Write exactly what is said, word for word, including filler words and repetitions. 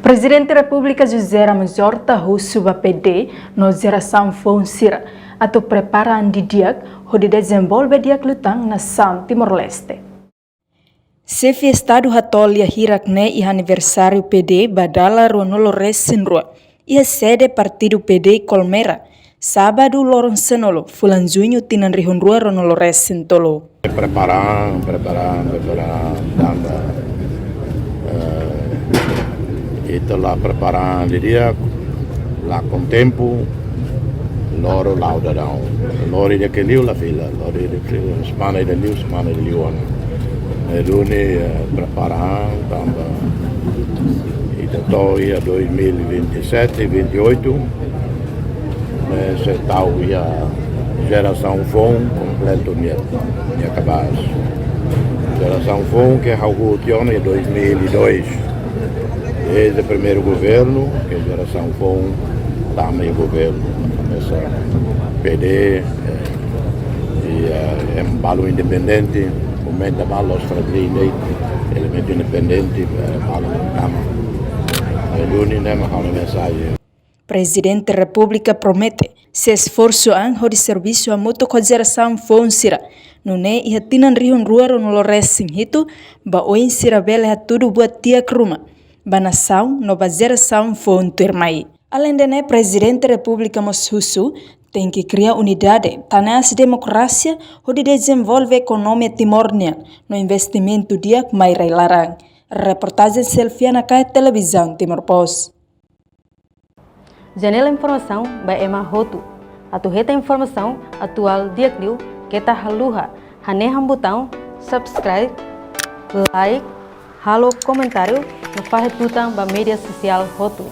Prezidente Repúblika José Ramos Horta husu ba P D no jerasaun foun sira atu prepara an didi'ak hodi dezenvolve di'ak liután nasaun Timor-Leste. Xefe Estadu hato'o lia hirak ne'e iha aniversáriu P D ba dala ruanulu resin rua iha sede partidu P D Colmera, sábadu loron sanulu, fulan juñu tinan rihun rua ruanulu resin tolu. Prepara an, prepara an, prepara an, tanba, eh, ita la prepara an didi'ak, lakon tempu, loro la'o daudaun. Lori de ke liu la fila, lori de ke liu, semana ida liu, semana ida liu ona. Ne'e duni, eh, prepara an, tanba ita to'o iha dois mil e vinte e sete, vinte e oito, ne'e sei tau iha jerasaun foun kompletu nia, nia kabaas. Jerasaun foun ke ha'u hotu ona iha dois mil e dois. Desde primeiru governu, ke jerasaun foun tama iha governu, komesa P D, eh, i, eh, ema balu independente, komenta balu loos fali ne'e, elementu independente, eh, balu tama. Eh, duni ne'e mak ha'u-nia mensajen. Prezidente Repúblika promete sei esforsu an hodi servisu hamutuk ho jerasaun foun sira, nune'e iha tinan rihun rua ruanulu resin hitu ba oin sira bele hatudu buat di'ak ruma ba nasaun no ba jerasaun foun tuirmai. Aleinde ne'e, Prezidente Repúblika mós husu tenke kria unidade, tane aas demokrasia hodi dezenvolve ekonomia Timor nian no investimentu di'ak mai rai-laran. Reportajen Selviana Kae, Televizaun Timor Post. Janela informasaun ba ema hotu. Atu hetan informasaun atuál di'ak liu, keta haluha hanehan butaun subscribe, like, halo komentáriu no fahe tutan ba média sosiál hotu.